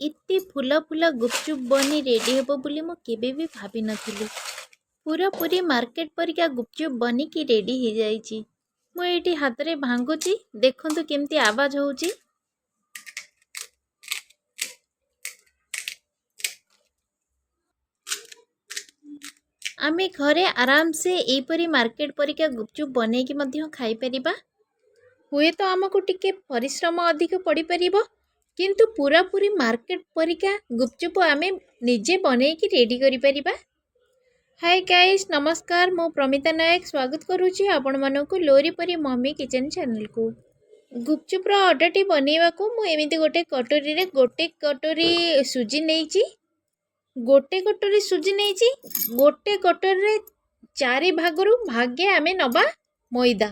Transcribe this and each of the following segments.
ଏତେ ଫୁଲା ଫୁଲା ଗୁପଚୁପ୍ ବନି ରେଡ଼ି ହେବ ବୋଲି ମୁଁ କେବେ ବି ଭାବିନଥିଲି। ପୁରାପୁରି ମାର୍କେଟ ପରିକା ଗୁପଚୁପ୍ ବନିକି ରେଡ଼ି ହେଇଯାଇଛି। ମୁଁ ଏଇଠି ହାତରେ ଭାଙ୍ଗୁଛି, ଦେଖନ୍ତୁ କେମିତି ଆବାଜ ହେଉଛି। ଆମେ ଘରେ ଆରାମସେ ଏଇପରି ମାର୍କେଟ ପରିକା ଗୁପଚୁପ୍ ବନେଇକି ମଧ୍ୟ ଖାଇପାରିବା। ହୁଏତ ଆମକୁ ଟିକେ ପରିଶ୍ରମ ଅଧିକ ପଡ଼ିପାରିବ, କିନ୍ତୁ ପୁରାପୁରି ମାର୍କେଟ ପରିକା ଗୁପଚୁପ୍ ଆମେ ନିଜେ ବନେଇକି ରେଡ଼ି କରିପାରିବା। ହାଇ ଗାଇସ୍, ନମସ୍କାର, ମୁଁ ପ୍ରମିତା ନାୟକ ସ୍ୱାଗତ କରୁଛି ଆପଣମାନଙ୍କୁ ଲୋରି ପରି ମମି କିଚେନ୍ ଚ୍ୟାନେଲକୁ। ଗୁପଚୁପ୍ର ଅଟାଟି ବନେଇବାକୁ ମୁଁ ଏମିତି ଗୋଟେ କଟୋରୀରେ ଗୋଟେ କଟୋରୀ ସୁଜି ନେଇଛି। ଗୋଟେ କଟୋରୀ ସୁଜି ନେଇଛି। ଗୋଟେ କଟୋରୀରେ 4 ଭାଗରୁ ଭାଗେ ଆମେ ନେବା ମଇଦା।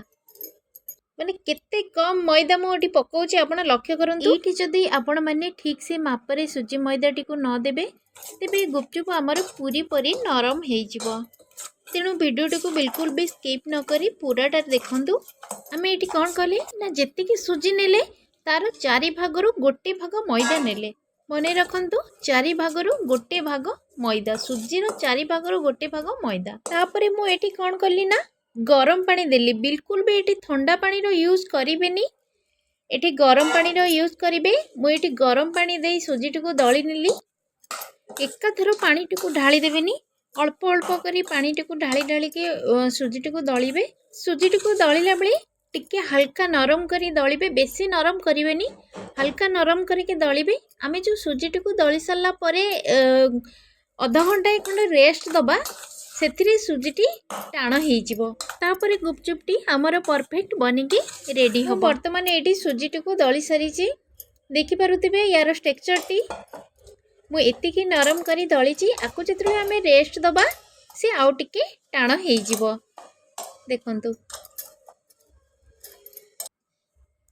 ମାନେ କେତେ କମ୍ ମଇଦା ମୁଁ ଏଠି ପକାଉଛି ଆପଣ ଲକ୍ଷ୍ୟ କରନ୍ତୁ। ଏଇଠି ଯଦି ଆପଣମାନେ ଠିକ୍ ସେ ମାପରେ ସୁଜି ମଇଦାଟିକୁ ନ ଦେବେ, ତେବେ ଗୁପଚୁପ୍ ଆମର ପୁରୀ ପରି ନରମ ହେଇଯିବ। ତେଣୁ ଭିଡ଼ିଓଟିକୁ ବିଲକୁଲ ବି ସ୍କିପ୍ ନ କରି ପୁରାଟା ଦେଖନ୍ତୁ। ଆମେ ଏଇଠି କ'ଣ କଲେ ନା, ଯେତିକି ସୁଜି ନେଲେ ତାର 4 ଭାଗରୁ ଗୋଟେ ଭାଗ ମଇଦା ନେଲେ। ମନେ ରଖନ୍ତୁ, 4 ଭାଗରୁ ଗୋଟେ ଭାଗ ମଇଦା, ସୁଜିର 4 ଭାଗରୁ ଗୋଟେ ଭାଗ ମଇଦା। ତାପରେ ମୁଁ ଏଠି କ'ଣ କଲି ନା ଗରମ ପାଣି ଦେଲି। ବିଲକୁଲ ବି ଏଠି ଥଣ୍ଡା ପାଣିର ୟୁଜ୍ କରିବେନି, ଏଠି ଗରମ ପାଣିର ୟୁଜ୍ କରିବେ। ମୁଁ ଏଠି ଗରମ ପାଣି ଦେଇ ସୁଜିଟିକୁ ଦଳି ନେଲି। ଏକାଥର ପାଣିଟିକୁ ଢାଳି ଦେବେନି, ଅଳ୍ପ ଅଳ୍ପ କରି ପାଣିଟିକୁ ଢାଳି ଢାଳିକି ସୁଜିଟିକୁ ଦଳିବେ। ସୁଜିଟିକୁ ଦଳିଲା ବେଳେ ଟିକେ ହାଲକା ନରମ କରି ଦଳିବେ, ବେଶୀ ନରମ କରିବେନି, ହାଲକା ନରମ କରିକି ଦଳିବେ। ଆମେ ଯେଉଁ ସୁଜିଟିକୁ ଦଳି ସାରିଲା ପରେ ଅଧଘଣ୍ଟାଏ ଖଣ୍ଡେ ରେଷ୍ଟ ଦେବା, ସେଥିରେ ସୁଜିଟି ଟାଣ ହେଇଯିବ। ତାପରେ ଗୁପଚୁପଟି ଆମର ପରଫେକ୍ଟ ବନିକି ରେଡ଼ି ହେବ। ବର୍ତ୍ତମାନ ଏଇଠି ସୁଜିଟିକୁ ଦଳି ସାରିଛି, ଦେଖିପାରୁଥିବେ ୟାର ଟେକ୍ସଚରଟି। ମୁଁ ଏତିକି ନରମ କରି ଦଳିଛି। ଆକୁ ଯେତେବେଳେ ଆମେ ରେଷ୍ଟ ଦେବା ସେ ଆଉ ଟିକେ ଟାଣ ହେଇଯିବ, ଦେଖନ୍ତୁ।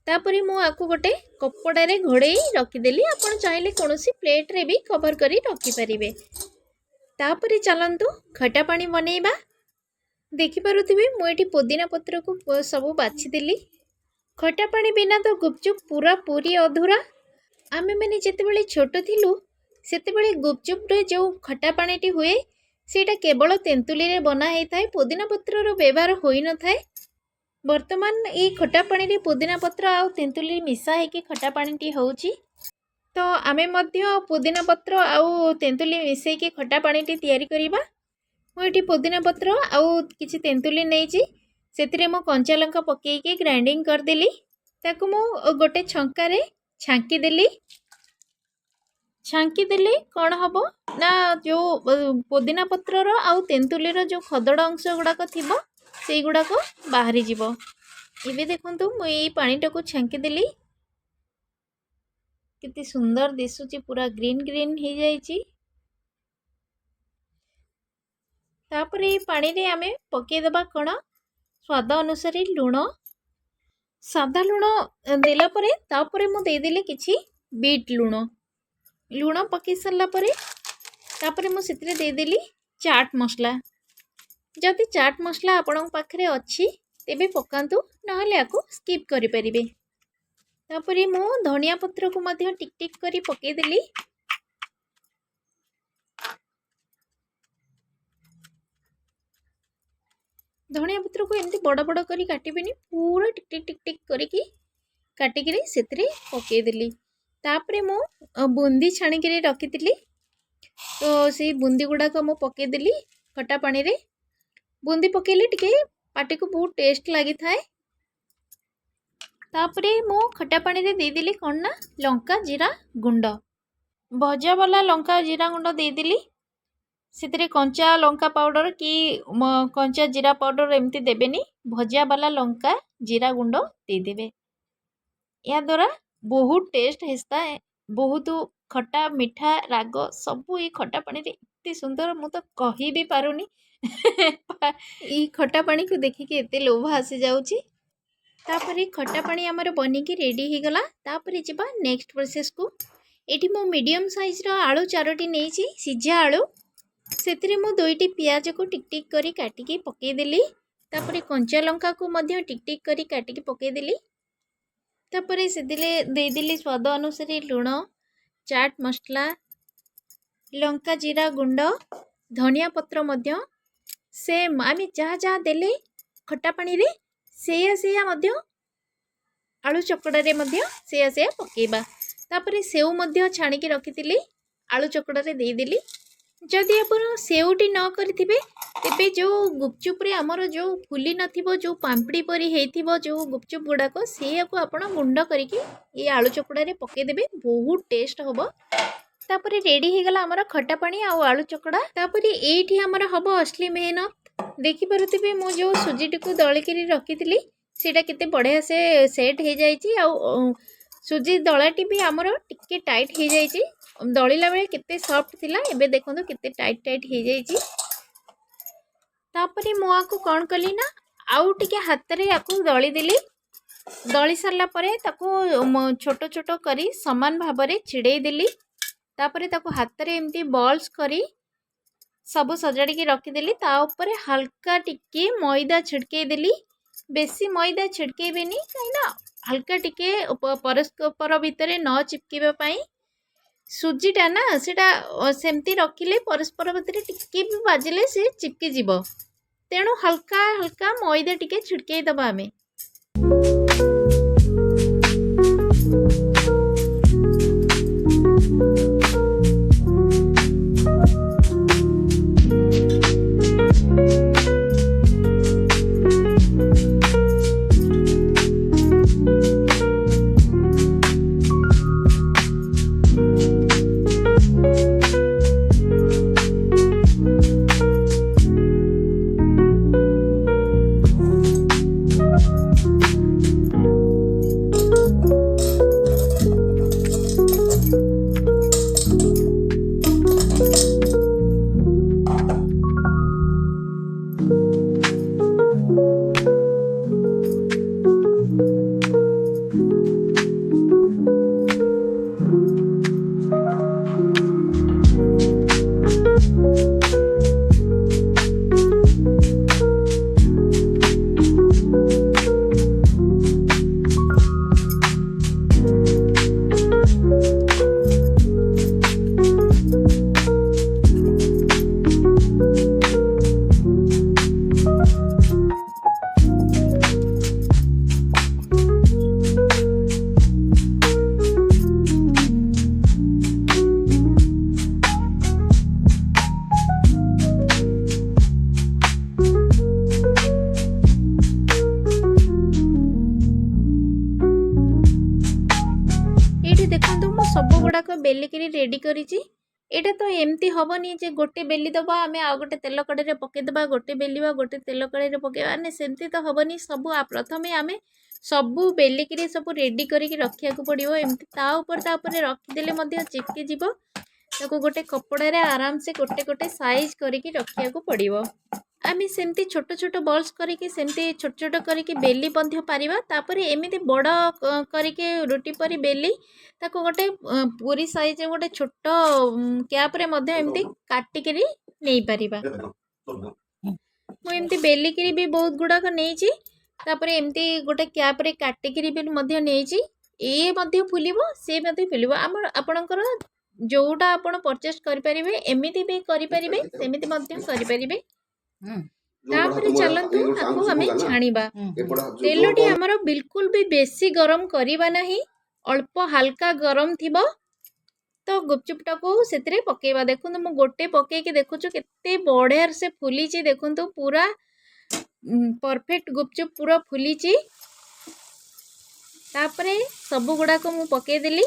ତାପରେ ମୁଁ ଆକୁ ଗୋଟେ କପଡ଼ାରେ ଘୋଡ଼େଇ ରଖିଦେଲି। ଆପଣ ଚାହିଁଲେ କୌଣସି ପ୍ଲେଟ୍ରେ ବି କଭର୍ କରି ରଖିପାରିବେ। ତାପରେ ଚାଲନ୍ତୁ ଖଟା ପାଣି ବନେଇବା। ଦେଖିପାରୁଥିବେ ମୁଁ ଏଠି ପୋଦିନା ପତ୍ରକୁ ସବୁ ବାଛିଦେଲି। ଖଟା ପାଣି ବିନା ତ ଗୁପଚୁପ୍ ପୁରା ପୁରୀ ଅଧୁରା। ଆମେମାନେ ଯେତେବେଳେ ଛୋଟ ଥିଲୁ ସେତେବେଳେ ଗୁପଚୁପ୍ରେ ଯେଉଁ ଖଟା ପାଣିଟି ହୁଏ ସେଇଟା କେବଳ ତେନ୍ତୁଳିରେ ବନା ହେଇଥାଏ, ପୋଦିନା ପତ୍ରର ବ୍ୟବହାର ହୋଇନଥାଏ। ବର୍ତ୍ତମାନ ଏଇ ଖଟା ପାଣିରେ ପୋଦିନା ପତ୍ର ଆଉ ତେନ୍ତୁଳି ମିଶା ହେଇକି ଖଟା ପାଣିଟି ହେଉଛି। ତ ଆମେ ମଧ୍ୟ ପୋଦିନା ପତ୍ର ଆଉ ତେନ୍ତୁଳି ମିଶେଇକି ଖଟା ପାଣିଟି ତିଆରି କରିବା। ମୁଁ ଏଠି ପୋଦିନା ପତ୍ର ଆଉ କିଛି ତେନ୍ତୁଳି ନେଇଛି, ସେଥିରେ ମୁଁ କଞ୍ଚା ଲଙ୍କା ପକେଇକି ଗ୍ରାଇଣ୍ଡିଙ୍ଗ କରିଦେଲି। ତାକୁ ମୁଁ ଗୋଟେ ଛଙ୍କାରେ ଛାଙ୍କିଦେଲି। ଛାଙ୍କିଦେଲେ କ'ଣ ହେବ ନା, ଯେଉଁ ପୋଦିନା ପତ୍ରର ଆଉ ତେନ୍ତୁଳିର ଯେଉଁ ଖଦଡ଼ ଅଂଶ ଗୁଡ଼ାକ ଥିବ ସେଇଗୁଡ଼ାକ ବାହାରିଯିବ। ଏବେ ଦେଖନ୍ତୁ ମୁଁ ଏଇ ପାଣିଟାକୁ ଛାଙ୍କିଦେଲି, କେତେ ସୁନ୍ଦର ଦିଶୁଛି, ପୁରା ଗ୍ରୀନ୍ ଗ୍ରୀନ୍ ହେଇଯାଇଛି। ତାପରେ ଏଇ ପାଣିରେ ଆମେ ପକେଇଦେବା କ'ଣ, ସ୍ୱାଦ ଅନୁସାରେ ଲୁଣ। ସାଦା ଲୁଣ ଦେଲା ପରେ ତାପରେ ମୁଁ ଦେଇଦେଲି କିଛି ବିଟ୍ ଲୁଣ। ଲୁଣ ପକେଇ ସାରିଲା ପରେ ତାପରେ ମୁଁ ସେଥିରେ ଦେଇଦେଲି ଚାଟ୍ ମସଲା। ଯଦି ଚାଟ୍ ମସଲା ଆପଣଙ୍କ ପାଖରେ ଅଛି ତେବେ ପକାନ୍ତୁ, ନହେଲେ ଆକୁ ସ୍କିପ୍ କରିପାରିବେ। ତାପରେ ମୁଁ ଧନିଆ ପତ୍ରକୁ ମଧ୍ୟ ଟିକ୍ ଟିକ୍ କରି ପକେଇଦେଲି। ଧନିଆ ପତ୍ରକୁ ଏମିତି ବଡ଼ ବଡ଼ କରି କାଟିବେନି, ପୁରା ଟିକ୍ ଟିକ୍ ଟିକ୍ ଟିକ୍ କରିକି କାଟିକିରି ସେଥିରେ ପକେଇଦେଲି। ତାପରେ ମୁଁ ବୁନ୍ଦି ଛାଣିକିରି ରଖିଥିଲି, ତ ସେଇ ବୁନ୍ଦି ଗୁଡ଼ାକ ମୁଁ ପକେଇଦେଲି ଖଟା ପାଣିରେ। ବୁନ୍ଦି ପକେଇଲେ ଟିକେ ପାଟିକୁ ବହୁତ ଟେଷ୍ଟ ଲାଗିଥାଏ। ତାପରେ ମୁଁ ଖଟା ପାଣିରେ ଦେଇଦେଲି କ'ଣ ନା ଲଙ୍କା ଜିରା ଗୁଣ୍ଡ, ଭଜା ବାଲା ଲଙ୍କା ଜିରା ଗୁଣ୍ଡ ଦେଇଦେଲି। ସେଥିରେ କଞ୍ଚା ଲଙ୍କା ପାଉଡ଼ର କି କଞ୍ଚା ଜିରା ପାଉଡ଼ର ଏମିତି ଦେବେନି, ଭଜା ବାଲା ଲଙ୍କା ଜିରା ଗୁଣ୍ଡ ଦେଇଦେବେ। ଏହାଦ୍ୱାରା ବହୁତ ଟେଷ୍ଟ ହେଇଥାଏ, ବହୁତ ଖଟା ମିଠା ରାଗ ସବୁ ଏଇ ଖଟା ପାଣିରେ ଏତେ ସୁନ୍ଦର, ମୁଁ ତ କହି ବି ପାରୁନି। ଏଇ ଖଟା ପାଣିକୁ ଦେଖିକି ଏତେ ଲୋଭ ଆସିଯାଉଛି। ତାପରେ ଖଟା ପାଣି ଆମର ବନିକି ରେଡ଼ି ହେଇଗଲା। ତାପରେ ଯିବା ନେକ୍ସଟ ପ୍ରୋସେସ୍କୁ। ଏଠି ମୁଁ ମିଡ଼ିୟମ୍ ସାଇଜ୍ର ଆଳୁ 4ଟି ନେଇଛି, ସିଝା ଆଳୁ। ସେଥିରେ ମୁଁ 2ଟି ପିଆଜକୁ ଟିକ୍ ଟିକ୍ କରି କାଟିକି ପକେଇଦେଲି। ତାପରେ କଞ୍ଚା ଲଙ୍କାକୁ ମଧ୍ୟ ଟିକ୍ ଟିକ୍ କରି କାଟିକି ପକେଇଦେଲି। ତାପରେ ସେଥିରେ ଦେଇଦେଲି ସ୍ୱାଦ ଅନୁସାରେ ଲୁଣ। ଚାଟ୍ ମସଲା, ଲଙ୍କା ଜିରା ଗୁଣ୍ଡ, ଧନିଆ ପତ୍ର ମଧ୍ୟ। ସେମ୍ ଆମେ ଯାହା ଯାହା ଦେଲେ ଖଟା ପାଣିରେ, ସେଇଆ ସେଇଆ ମଧ୍ୟ ଆଳୁ ଚକଡ଼ାରେ ମଧ୍ୟ ସେଇଆ ସେଇଆ ପକାଇବା। ତାପରେ ସେଉ ମଧ୍ୟ ଛାଣିକି ରଖିଥିଲି, ଆଳୁ ଚକଡ଼ାରେ ଦେଇଦେଲି। ଯଦି ଆପଣ ସେଉଟି ନ କରିଥିବେ, ତେବେ ଯେଉଁ ଗୁପଚୁପରେ ଆମର ଯେଉଁ ଫୁଲି ନଥିବ, ଯେଉଁ ପାମ୍ପଡ଼ି ପରି ହେଇଥିବ ଯେଉଁ ଗୁପଚୁପ ଗୁଡ଼ାକ, ସେଇଆକୁ ଆପଣ ଗୁଣ୍ଡ କରିକି ଏଇ ଆଳୁ ଚକଡ଼ାରେ ପକାଇଦେବେ, ବହୁତ ଟେଷ୍ଟ ହେବ। ତାପରେ ରେଡ଼ି ହେଇଗଲା ଆମର ଖଟା ପାଣି ଆଉ ଆଳୁ ଚକଡ଼ା। ତାପରେ ଏଇଠି ଆମର ହେବ ଅସଲି ମେହନତ। ଦେଖିପାରୁଥିବେ, ମୁଁ ଯେଉଁ ସୁଜିଟିକୁ ଦଳିକିରି ରଖିଥିଲି ସେଇଟା କେତେ ବଢ଼ିଆ ସେ ସେଟ୍ ହେଇଯାଇଛି, ଆଉ ସୁଜି ଦଳାଟି ବି ଆମର ଟିକେ ଟାଇଟ୍ ହେଇଯାଇଛି। ଦଳିଲା ବେଳେ କେତେ ସଫ୍ଟ ଥିଲା, ଏବେ ଦେଖନ୍ତୁ କେତେ ଟାଇଟ୍ ଟାଇଟ୍ ହେଇଯାଇଛି। ତାପରେ ମୁଁ ଆକୁ କ'ଣ କଲି ନା, ଆଉ ଟିକେ ହାତରେ ୟାକୁ ଦଳିଦେଲି। ଦଳି ସାରିଲା ପରେ ତାକୁ ଛୋଟ ଛୋଟ କରି ସମାନ ଭାବରେ ଛିଡ଼େଇ ଦେଲି। ତାପରେ ତାକୁ ହାତରେ ଏମିତି ବଲ୍ସ କରି ସବୁ ସଜାଡ଼ିକି ରଖିଦେଲି। ତା ଉପରେ ହାଲକା ଟିକେ ମଇଦା ଛିଡ଼କେଇ ଦେଲି। ବେଶୀ ମଇଦା ଛିଡ଼କେଇବେନି, କାହିଁକିନା ହାଲକା ଟିକେ ପରସ୍ପର ଭିତରେ ନ ଚିପକିବା ପାଇଁ। ସୁଜିଟା ନା, ସେଇଟା ସେମିତି ରଖିଲେ ପରସ୍ପର ଭିତରେ ଟିକେ ବି ବାଜିଲେ ସେ ଚିପକି ଯିବ। ତେଣୁ ହାଲକା ହାଲକା ମଇଦା ଟିକେ ଛିଡ଼କେଇ ଦେବା ଆମେ। ଏଇଠି ଦେଖନ୍ତୁ, ମୁଁ ସବୁ ଗୁଡ଼ାକ ବେଲିକିରି ରେଡ଼ି କରିଛି। ଏଇଟା ତ ଏମିତି ହେବନି ଯେ ଗୋଟେ ବେଲି ଦେବା ଆମେ, ଆଉ ଗୋଟେ ତେଲ କଡ଼େଇରେ ପକାଇଦେବା, ଗୋଟେ ବେଲିବା, ଗୋଟେ ତେଲ କଡ଼େଇରେ ପକାଇବା। ମାନେ ସେମିତି ତ ହେବନି। ସବୁ ପ୍ରଥମେ ଆମେ ସବୁ ବେଲିକିରି ସବୁ ରେଡ଼ି କରିକି ରଖିବାକୁ ପଡ଼ିବ। ଏମିତି ତା ଉପରେ ତା ଉପରେ ରଖିଦେଲେ ମଧ୍ୟ ଚିପକି ଯିବ। ତାକୁ ଗୋଟେ କପଡ଼ାରେ ଆରାମସେ ଗୋଟେ ଗୋଟେ ସାଇଜ୍ କରିକି ରଖିବାକୁ ପଡ଼ିବ। ଆମେ ସେମିତି ଛୋଟ ଛୋଟ ବଲ୍ସ କରିକି, ସେମିତି ଛୋଟ ଛୋଟ କରିକି ବେଲି ମଧ୍ୟ ପାରିବା। ତାପରେ ଏମିତି ବଡ଼ କରିକି ରୁଟି ପରି ବେଲି ତାକୁ ଗୋଟେ ପୁରୀ ସାଇଜ୍ ଗୋଟେ ଛୋଟ କ୍ୟାପ୍ରେ ମଧ୍ୟ ଏମିତି କାଟିକିରି ନେଇପାରିବା। ମୁଁ ଏମିତି ବେଲିକିରି ବି ବହୁତ ଗୁଡ଼ାକ ନେଇଛି। ତାପରେ ଏମିତି ଗୋଟେ କ୍ୟାପ୍ରେ କାଟିକିରି ବି ମଧ୍ୟ ନେଇଛି। ଇଏ ମଧ୍ୟ ଫୁଲିବ, ସେ ମଧ୍ୟ ଫୁଲିବ। ଆମର ଆପଣଙ୍କର ଯେଉଁଟା ଆପଣ ପରଚେସ୍ କରିପାରିବେ, ଏମିତି ବି କରିପାରିବେ, ସେମିତି ମଧ୍ୟ କରିପାରିବେ। ତାପରେ ଚାଲନ୍ତୁ ତାକୁ ଆମେ ଛାଣିବା। ତେଲଟି ଆମର ବିଲକୁଲ ବି ବେଶୀ ଗରମ କରିବା ନାହିଁ, ଅଳ୍ପ ହାଲକା ଗରମ ଥିବ ତ ଗୁପଚୁପଟାକୁ ସେଥିରେ ପକାଇବା। ଦେଖନ୍ତୁ, ମୁଁ ଗୋଟେ ପକେଇକି ଦେଖୁଛୁ କେତେ ବଢ଼ିଆ ସେ ଫୁଲିଛି। ଦେଖନ୍ତୁ, ପୁରା ପରଫେକ୍ଟ ଗୁପଚୁପ ପୁରା ଫୁଲିଛି। ତାପରେ ସବୁ ଗୁଡ଼ାକ ମୁଁ ପକେଇଦେଲି।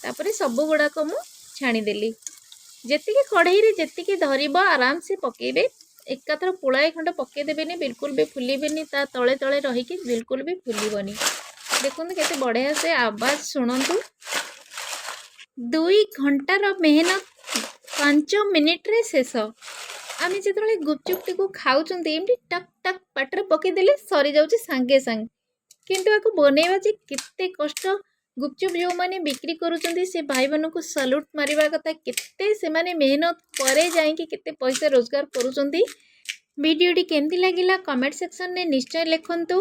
ତାପରେ ସବୁ ଗୁଡ଼ାକ ମୁଁ ଛାଣିଦେଲି। ଯେତିକି କଢ଼େଇରେ ଯେତିକି ଧରିବ ଆରାମସେ ପକେଇବେ। ଏକାଥର ପୁଳାଏ ଖଣ୍ଡ ପକେଇଦେବେନି, ବିଲକୁଲ ବି ଫୁଲିବେନି। ତା ତଳେ ତଳେ ରହିକି ବିଲକୁଲ ବି ଫୁଲିବନି। ଦେଖନ୍ତୁ କେତେ ବଢ଼ିଆ ସେ ଆବାଜ ଶୁଣନ୍ତୁ। 2 ଘଣ୍ଟାର ମେହନତ 5 ମିନିଟ୍ରେ ଶେଷ। ଆମେ ଯେତେବେଳେ ଗୁପଚୁପଟିକୁ ଖାଉଛନ୍ତି, ଏମିତି ଟକ୍ ଟକ୍ ପାଟିରେ ପକେଇଦେଲେ ସରିଯାଉଛି ସାଙ୍ଗେ ସାଙ୍ଗେ। କିନ୍ତୁ ଆକୁ ବନେଇବା ଯେ କେତେ କଷ୍ଟ! ଗୁପଚୁପ ଯେଉଁମାନେ ବିକ୍ରି କରୁଛନ୍ତି, ସେ ଭାଇମାନଙ୍କୁ ସାଲ୍ୟୁଟ୍ ମାରିବା କଥା। କେତେ ସେମାନେ ମେହନତ ପରେ ଯାଇକି କେତେ ପଇସା ରୋଜଗାର କରୁଛନ୍ତି। ଭିଡ଼ିଓଟି କେମିତି ଲାଗିଲା କମେଣ୍ଟ ସେକ୍ସନରେ ନିଶ୍ଚୟ ଲେଖନ୍ତୁ।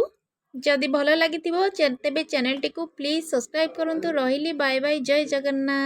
ଯଦି ଭଲ ଲାଗିଥିବ, ତେବେ ଚ୍ୟାନେଲଟିକୁ ପ୍ଲିଜ୍ ସବସ୍କ୍ରାଇବ୍ କରନ୍ତୁ। ରହିଲି, ବାଏ ବାଏ, ଜୟ ଜଗନ୍ନାଥ।